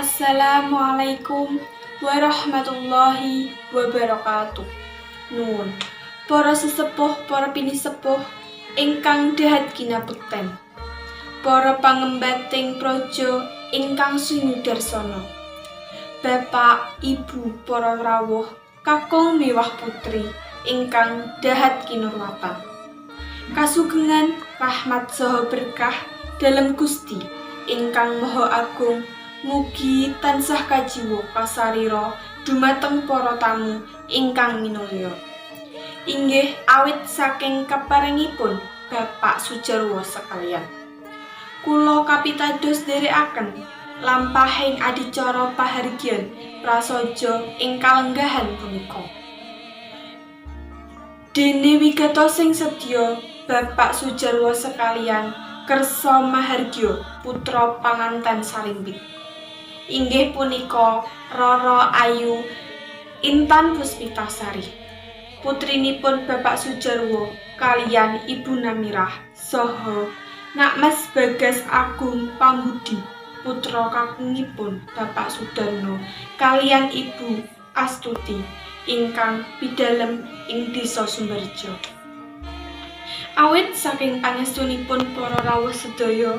Assalamualaikum warahmatullahi wabarakatuh. Nuwun. Para sesepuh, para pinisepuh ingkang dahat kinabekten. Para pangembating praja ingkang sinudarsana. Bapak, Ibu, para rawuh, kakung miwah putri ingkang dahat kinurmatan. Kasugengan rahmat saha berkah dalem Gusti ingkang Maha Agung mugi tansah kajiwa kasarira dumateng para tamu ingkang minulya. Inggih awit saking keparengipun Bapak Sujarwo sekalian. Kula kapitados nderekaken lampahing adicara pahargyan prasaja ing kalenggahan punika. Dene wigatosing sedya Bapak Sujarwo sekalian kersa mahargya putra panganten sarimbit. Inggih punika Rara Ayu Intan Puspitasari. Putrinipun Bapak Sujarwo kaliyan Ibu Namirah saha Nak Mas Bagas Agung Pambudi, putra kakungipun Bapak Sudarno kaliyan Ibu Astuti ingkang pidalem ing Desa Sumberjo. Awit saking pangestunipun para rawuh sedaya,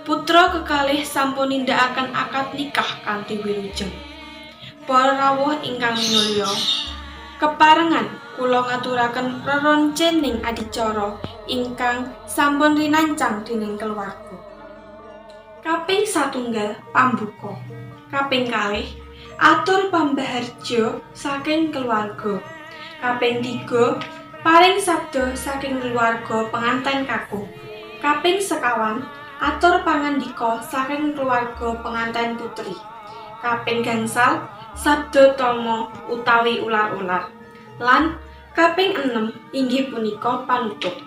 putra kekalih sampun nindakaken akad nikah kanthi wilujeng. Para rawuh ingkang minulya, keparengan kula ngaturaken reroncening adicara ingkang sampun rinancang dening keluarga. Kaping satunggal, pambuka. Kaping kalih, atur pambaharja saking keluarga. Kaping tiga, paring sabda saking keluarga penganten kakung. Kaping sekawan, atur pangandika saking keluarga penganten putri. Kaping gangsal, sabda tama utawi ular-ular. Lan kaping enem inggih punika panutup.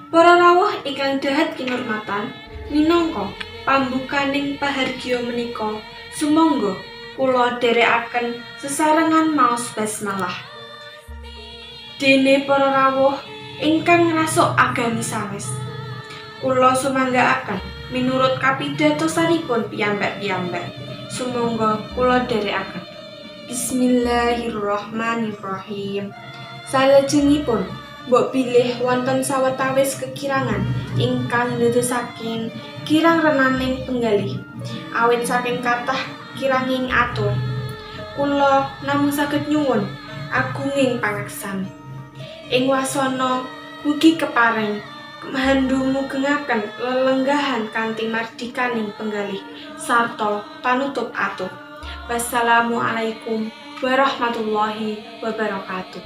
Para rawuh ingkang dahat kinurmatan, minangka pambukaning pahargya menika, sumangga kula dherekaken sesarengan maos basmalah. Dene para rawuh ingkang ngrasuk agami sanes, kula sumanggaaken minurut kapidatosanipun piyambak-piyambak. Sumangga kula dherekaken. Bismillahirrahmanirrahim. Salajengipun, mbok bilih wonten sawetawis kekirangan ingkang ndadosaken kirang renaning penggalih. Awit saking kathah kiranging atur, kula namung saged nyuwun agunging pangeksan. Ing wasana mugi kepareng handu mugengaken lelenggahan kanthi mardikaning penggalih sarta panutup atur. Wassalamualaikum warahmatullahi wabarakatuh.